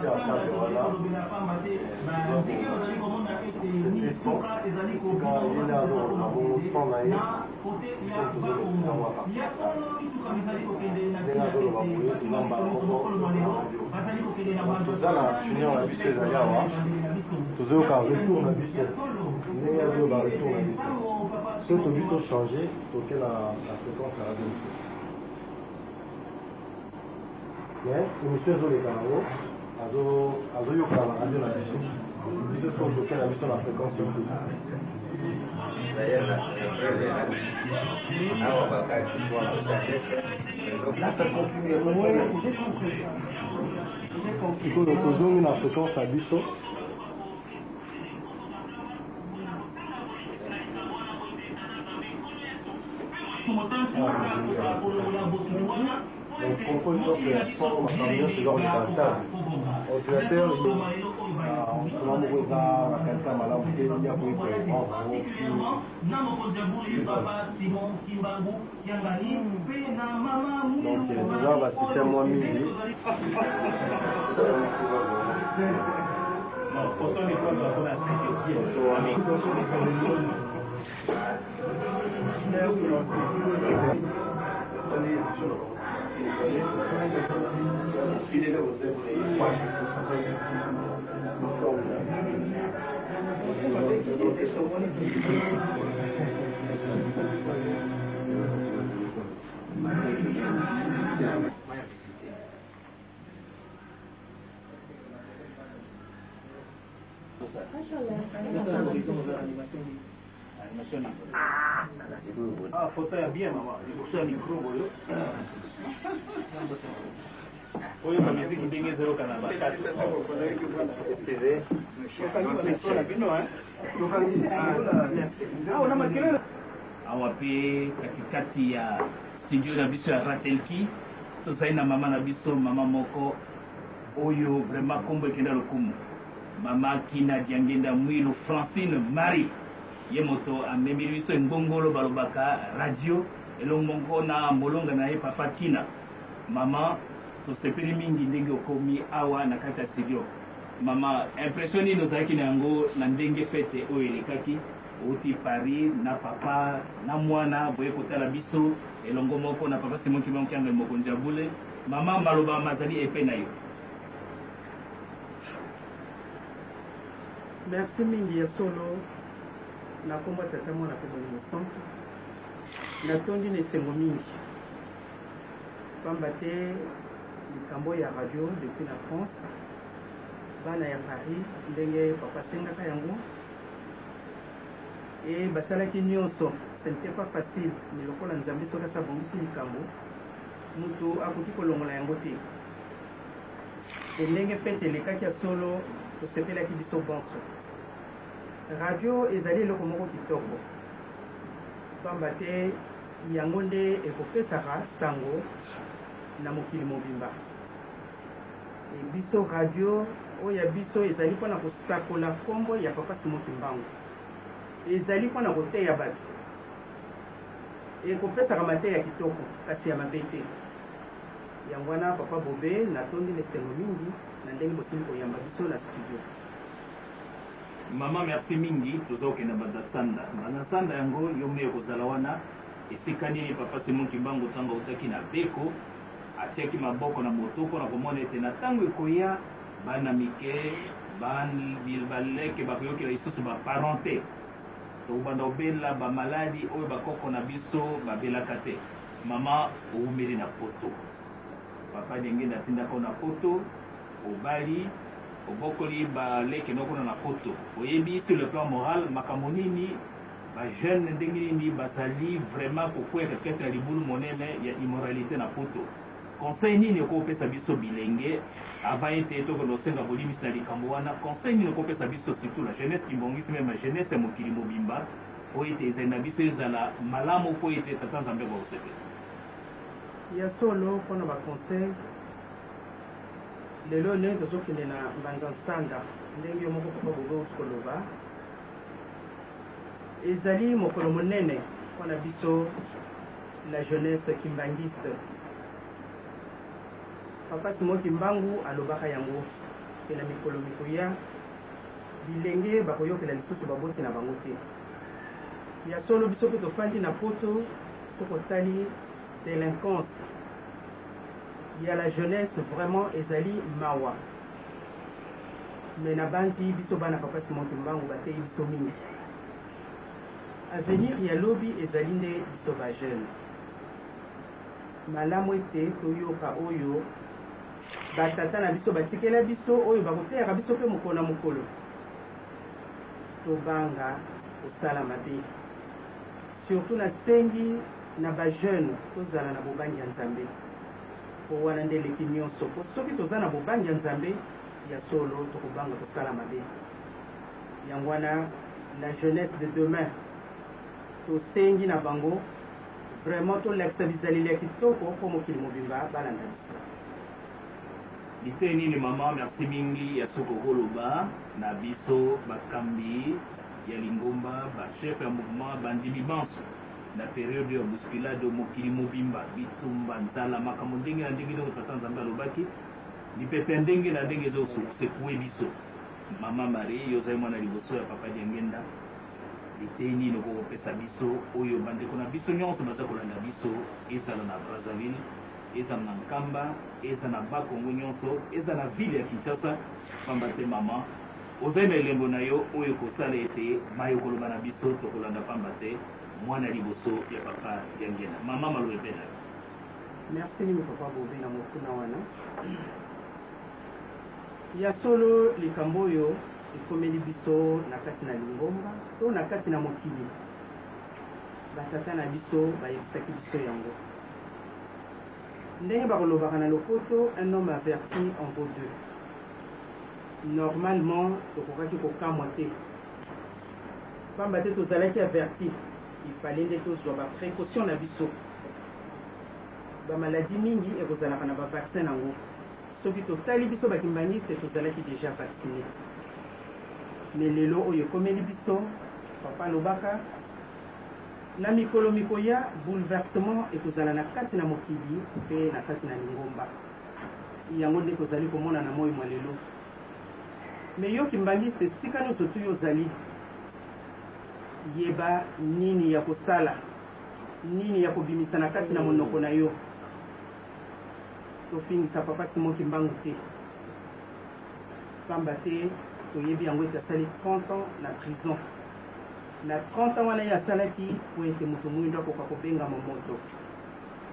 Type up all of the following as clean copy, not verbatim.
ya table wana eza ko tester son esika ye nde azokoloba bongo son na ye biso tozo maîtrise yango à partir ya table. Ndenge azoloba boye toza mbala moko na radio. Donc toza na tuner na biso ezali awa tozoyoka retour na biso ndenge azoloba retour na biso soki tobi to changer toke na frequence ya radio mosusu. Mais emission ezoleka nango azoyokana na radio na biso biso soki toke na biso na frequence mosusu. Sikoyo tozongi na frequence na biso. Donc contrôle nyonso ya son makambo nyonso eza koleka na table ordinateur ye instrument moko eza na qualité ya malamu te ye akoki ko rendre yango plus donc eza ba système mwa mingi. Ah, photo ya bien mama, liboso ya micro boyo. Oyo ba musique ndenge ezoyoka na bakati. Awa mpe katikati ya studio na biso ya Ratelki tozali na mama na biso, mama moko oyo vraiment kombo ekenda lokumu, mama Kina Diangenda Mwilu Francine Marie. Ye moto amemeli biso engongolo balobaka radio elongo moko na molonga na ye papa Kina. Mama, tosepeli mingi ndenge okomi awa na kati ya studio. Mama, impression nini ozalaki na yango na ndenge fete oyo elekaki? Owuti Paris na papa na mwana boye kotala biso elongo moko na papa Simon Kimbangu Kiangani mokonzi ya bule. Mama, maloba mazali epe na yo. Merci mingi ya solo na kombo ya Tata Mwana pe Molimo Santu natondi na esengo mingi pamba te likambo ya radio depuis na France bana ya Paris ndenge papa asengaka yango et basalaki nionso ce n'etait pas facile mais lokola Nzambe soki asi abongisi likambo mutu akoki kolongola yango te. Mpe ndenge feti elekaki ya solo, tosepelaki biso bonso. Radio ezali eloko moko kitoko, mpamba te yango nde ekopesaka sango na mokili mobimba. E biso radio oyo ya biso ezali mpo na kosakola nkombo ya Papa Simon Kimbangu. Ezali mpo na koteya bato. Ekopesaka mateya kitoko, kasi ya mabe te. Yango wana papa Bobe natondi na esengo mingi na ndenge bosili koyamba biso na studio. Maman merci mingi toza kokende mbanza sanda mbanza sanda yango yo mei okozala wana esika nini papa Simon kimbangu tango awutaki na beko atiaki maboko na moto pona komona ete na tango ekoya bana mike baleke bakoyokela lisusu ba parents te tokobanda kobela ba maladi oyo ba koko na biso babelaka te. Maman owumeli na poto papa diangenda atindaka yo na poto obali obokoli ba leki no kuna na poto oyebi sur le plan moral makambo nini ba jeune ndenge nini bazali vraiment kokweya katikati na libulu monene ya immoralite na poto conseil nini okoki kopesa biso bilenge avant ete tokende kosenga bolimbisi na likambo wana conseil nini okoki kopesa biso surtout la jeunesse kimbongisi meme jeunesse ya mokili mobimba Mpo ete ezali na biso ezala malamu mpo ete Tata Nzambe akoka kosepela. Ya solo mpo na ba conseils, lelo ndenge tozo kende na Mbanza Nsanda, ndenge yo moko Papa Bobo owuti koloba, ezali mokolo monene mpo na biso la jeunesse kimbanguiste. Papa Simon Kimbangu alobaka yango. Mpe na mikolo mikoya, bilenge bakoyokela lisusu baboti na bango te. Ya solo, biso mpe tofandi na poto, soki otali delinquance ya la jeunesse vraiment ezali mawa. Mais nabanzi biso bana Papa Simon Kimbangu bateyi biso mingi. Avenir ya lobi ezali nde biso ba jeunes. Malamu ete toyoka oyo ba tata na biso batikela biso, oyo bakoteyaka biso mpe mokolo na mokolo. Tobanga kosala mabe. Surtout nasengi na ba jeunes tozala na bobangi ya Nzambe. Mpo wana nde eleki nionso. Mpo soki toza na bobangi ya Nzambe, ya solo tokobanga kosala mabe. Yango wana la jeunesse de demain tosengi na bango vraiment tolakisa bizaleli ya kitoko mpo mokili mobimba balanda biso. Liteyi nini maman merci mingi ya suka okoloba na biso bakambi ya lingomba ba chef ya mouvement bandimi banso na periode ya bousculade oyo mokili mobimba bitumba nzala makambo ndenge na ndenge ndenge tata Nzambe alobaki mipepe ya ndenge na ndenge ezo secoue biso maman Marie yo ozali mwana liboso ya papa Diangenda liteyi nini okoki kopesa biso oyo bandeko na biso nyonso baza kolanda biso ezala na Brazzaville Eza na Nkamba, eza na Bas Congo nionso, eza na ville ya Kinshasa, pamba te maman ozali na elembo na yo oyo ekosala ete maye okoloba na biso tokolanda pamba te mwana liboso ya papa Diangienda. Maman maloba epai na yo. Merci mingi papa Bobe na motuna wana. Ya solo likambo oyo ekomeli biso na kati na lingomba to na kati na mokili, ba tata na biso bayebisaki biso yango. Ndenge bakolobaka na lopoto un homme averti en vaut deux. Normalement tokokaki kokamwa te pamba te tozalaki averti, il fallait nde tozua ba precautions na biso. Ba maladies mingi ekozalaka na ba vaccins nango. Soki totali biso ba kimbanguistes tozalaki dejà vaccines. Mais lelo oyo ekomeli biso, papa alobaka, Na mikolo mikoya, bouleversement ekozala na kati na mokili mpe na kati na lingomba. Yango nde tozali komona na moi mwa lelo. Mais yo kimbanguiste esika nionso tu yo ozali, yeba nini ya kosala, nini ya kobimisa na kati na monoko na yo. Tofingisa Papa Simon Kimbangu te. Pamba te toyebi yango ete asali 30 ans na prison. Na 30 ans wana ye asalaki po ete moto muindo akoka kobengama moto.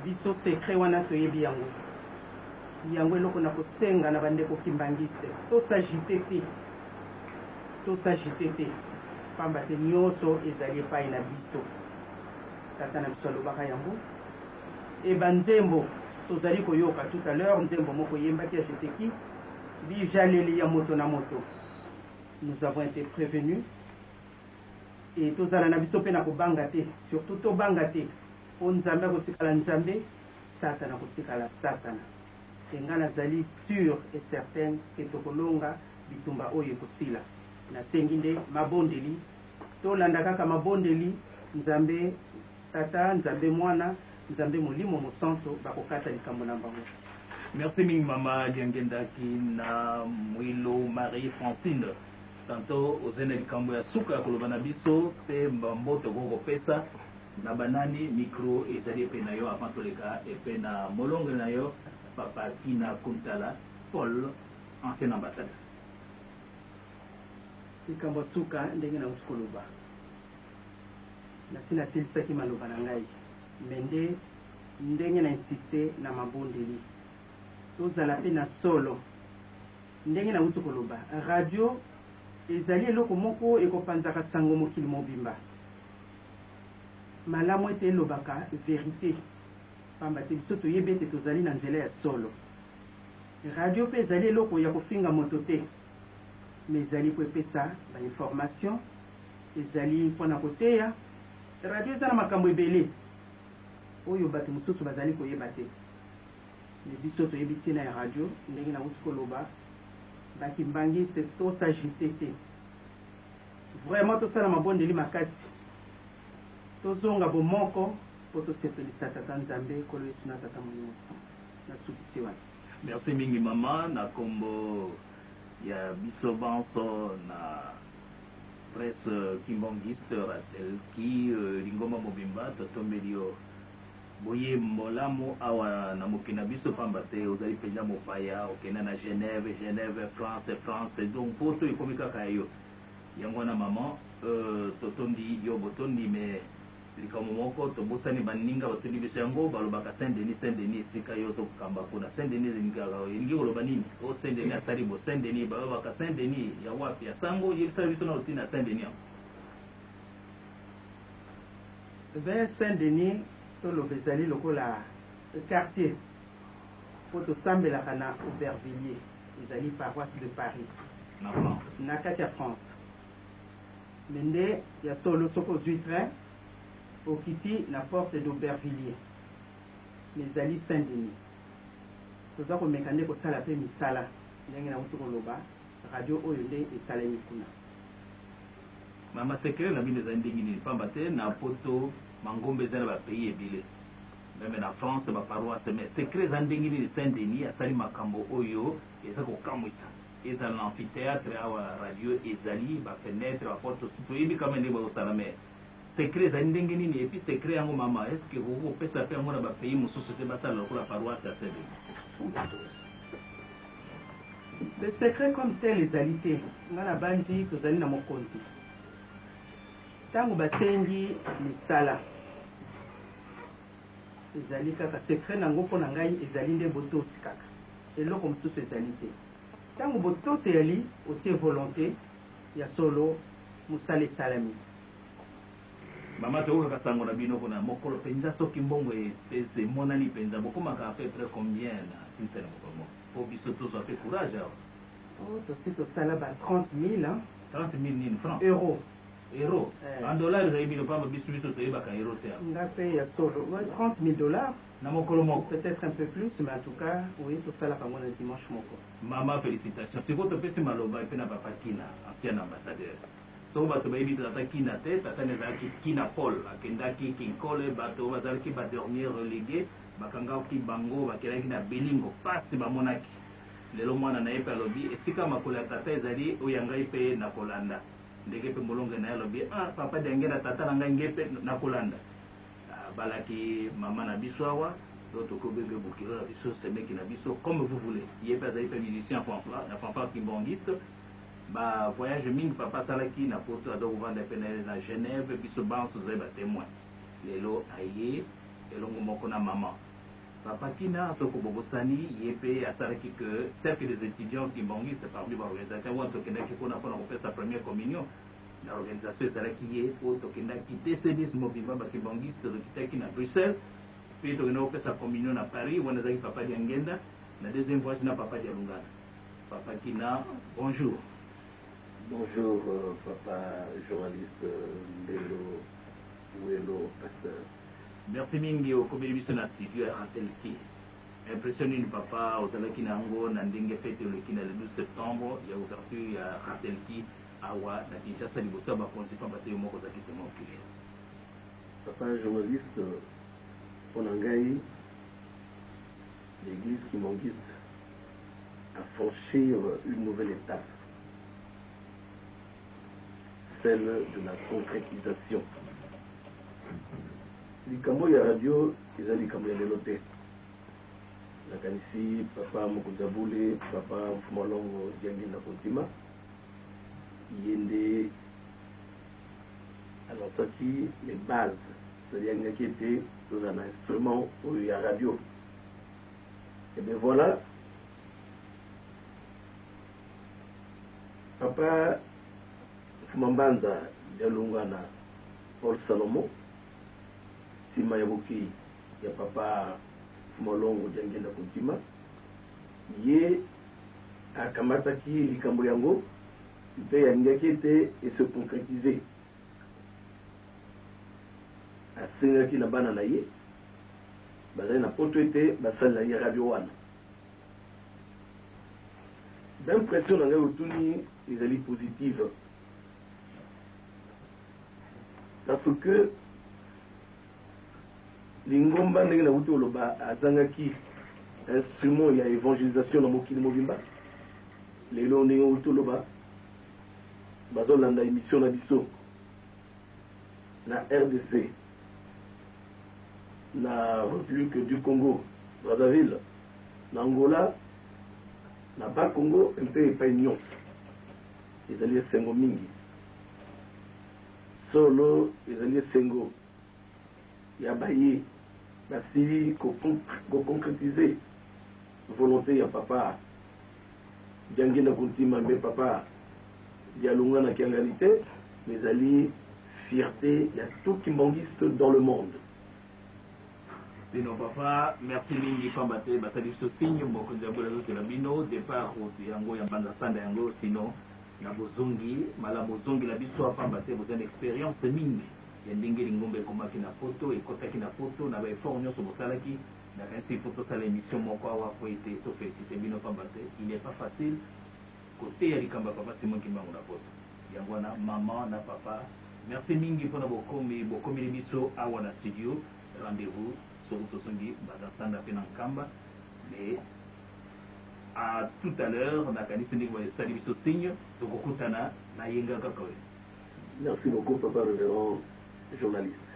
Biso secret wana toyebi yango. Yango eloko na kosenga na ba ndeko kimbanguiste, to s'agiter te. To s'agiter te. Pamba te nioso ezali epayi na biso. Tata na biso alobaka yango. Et ba nzembo tozali koyoka tout à l'heure, nzembo moko eyembaki ya je sais qui, bijaleli ya moto na moto. Nous avons ete prevenus et tozala na biso pe na kobanga te, surtout tobanga te po Nzambe akotikala Nzambe, Satana akotikala Satana. Et nga nazali sure et certaine que tokolonga bitumba oyo ekosila. Nasengi nde mabondeli, tolanda kaka mabondeli, Nzambe Tata, Nzambe Mwana, Nzambe Molimo Mosanto bakokata likambo na bango. Merci mingi mama Diangienda na Muilu Marie Francine. Tantot ozali na likambo ya suka ya koloba na biso pe mbote okoki kopesa na banani, micro ezali epai na yo avant toleka epai na molongani na yo papa Kina Kuntala Paul ancien ambassadeur. Likambo ya suka ndenge nauti koloba. Nasi nasilisaki maloba na ngai, mais nde ndenge na insister na mabondeli. Tozala pe na solo. Ndenge nawuti koloba, radio ezali eloko moko ekopanzaka sango mokili mobimba. Malamu ete elobaka verite, pamba te biso toyebi ete tozali na nzela ya solo. Radio pe ezali eloko ya kofinga moto te, mais ezali po epesa ba informations. Ezali mpo na koteya. Radio eza na makambo ebele oyo bato mosusu bazali koyeba te. Mais biso toyebi tina ya radio, ndenge nawuti koloba, ba kimbanguistes to s'agiter te. Vraiment tosala mabondeli makasi, tozonga bomoko mpo tosepelisa Tata Nzambe, Nkolo Yesu na Tata Molimo Santu. Nasukisi wana. Merci mingi maman na kombo. Ya biso banso na presse kimbanguiste Ratelki lingomba mobimba totombeli yo boye bolamu awa na mokili na biso pamba te ozali penza mopaya okenda na Genève Genève France France donc poto ekomi kaka ya yo yango wana maman totondi yo botondi mais Likambo moko tobosani baninga batuni biso yango balobaka saint denis saint denis esika yo ozo kamba kuna saint denis elingi koloba nini oh saint denis asali bo saint denis balobaka saint denis ya wapi ya sango yebisa biso nano tina ya saint denis yango. Vers saint denis toloba ezali lokola quartier po tosambelaka na Aubervilliers ezali paroisse de Paris na France na kati ya France. Mais nde ya solo soki ozui train okiti na porte d'Aubervilliers mais ezali Saint Denis. Toza komeka nde kosala pe misala ndenge nawuti koloba radio oyo nde esalemi kuna. Mama secret na bino ezali ndenge nini pamba te na poto mangomba eza na ba pays ebele meme na France ba paroisse mais secret eza ndenge nini Saint Denis asali makambo oyo eza kokamwisa. Ezala na amphitheatre awa radio ezali ba fenetre ba porte toyebi quand meme ndenge bazo sala mais secret ezali ndenge nini et puis secret yango mama est ce que okoki kopesa pe yango na ba pays mosusu te basala lokola paroisse ya saint denis? Le secret comme tel ezali te, nga nabanzi tozali na mokonzi tango basengi misala ezali kaka secret nango mpo na ngai ezali nde botosi kaka eloko mosusu ezali te. Tango botosi eyali otie volonte ya solo mosala esalami. Mama toyokaka sango na bino kuna mokolo penza soki mbongo emonani penza bokomaka à peu près combien na Kinsele mokolo moko po biso tozwa pe courage awa. Oh tosi tosala ba 30.000 hein. 30.000 nini francs? Euros. Euro? Eh. En dollars ezali bino pamba biso biso toyebaka euro te awa. Nga pe ya solo 30.000 dollars. Na mokolo moko? Peut etre un peu plus mais en tout cas oui tosalaka yango na dimanche moko. Maman felicitations sikoyo topesi maloba epe na papa kina ancien ambassadeur soko bato bayebi tata kina te tata na ezalaki kina paul akendaki kinkole bato bazalaki ba dernier religue bakangaki bango bakendaki na bilingo pasi bamonaki lelo mwana na ye pe alobi esika makolo ya tata ezali oyo ya ngai pe nakolanda ndenge pe molonge na ye alobi ah papa diangienda tata na ngai nge pe nakolanda Abalaki mama na biso awa donc tokoki kobenge bokilo na biso, semeki na biso comme vous voulez. Ye pe azali pe musicien ya fanfare kimbanguiste. Ba voyages mingi papa asalaki na poto aza kovanda pe na Genève, biso banso tozali ba temoins. Lelo aye elongo moko na mama. Papa Kina soko bobosani ye pe asalaki que cercle des etudiants kimbanguistes parmi ba organisateurs wana tokendaki kuna pona kopesa première communion. Na organisation ezalaki ye oyo tokendaki decennies mobimba ba kimbanguistes tokitaki na Bruxelles puis tokendaki kopesa communion na Paris wana ezalaki papa Diangenda na deuxième voyage na papa Dialungana papa Kina bonjour. Bonjour papa journaliste Mbelo Welo pasteur. Merci mingi okomeli biso na studio ya Ratelki. Impression nini papa ozalaki na yango na ndenge fete oleki na le 12 septembre ya ouverture ya Ratelki Awa na Kinshasa liboso ya bakonzi pamba te yo moko ozalaki temoin oculaire. Papa journaliste pona ngai l'eglise kimbanguiste a franchir une nouvelle etape celle de la concretisation likambo ya radio eza likambo ya lelo te nakanisi papa mokonzi ya bule papa mfumalongo diangienda kuntima Ye nde a lancaki les bases, c'est-à-dire alingaki ete tozala na instrument oyo ya radio. Et bien voilà, papa Mfuma Mbanza Dialungana Paul Salomon, nsima ya bokei ya papa Mfuma Longo Diangienda Kuntima, ye Akamataki likambo yango mpe alingaki ete e se concretiser. Asengaki na bana na ye bazali na poto ete basalela ye radio wana. Ba impression na ngai otuni ezali positive parce que Lingomba, ndenge nawuti koloba, azangaki instrument ya evangelisation na mokili mobimba. Lelo ndenge outi oloba, bazolanda emission na biso na rdc, na République du Congo Brazzaville, na Angola, na Bas-Congo mpe epai nyonso. Ezali esengo mingi, solo ezali esengo ya baye basili ko concretiser volonte ya papa Diangienda Kuntima mpe papa Dialungana Kiangani te, mais ezali fierte ya tout kimbanguiste dans le monde. Bino papa merci mingi pamba te basali biso signe mokonzi ya bula azozela bino depart route yango ya mbanza sanda yango sino na bozongi malamu ozongela biso pamba te boza na experience mingi ya ndenge lingomba ekomaki na poto ekotaki na poto na ba effort nyonso bosalaki. Nakanisi il faut tosala emission moko awa po ete to feliciter bino pamba te il n'est pas facile koteya likambo ya papa Simon Kimbangu na poto. Yango wana maman na papa merci mingi pona bokomi bokomeli biso awa na studio. Rendez-vous soki tozongi Mbanza Nsanda pe na Nkamba mais à tout à l'heure nakanisi ndenge basali biso signe tokokutana na yenga kaka oyo. Merci beaucoup papa reverend journaliste.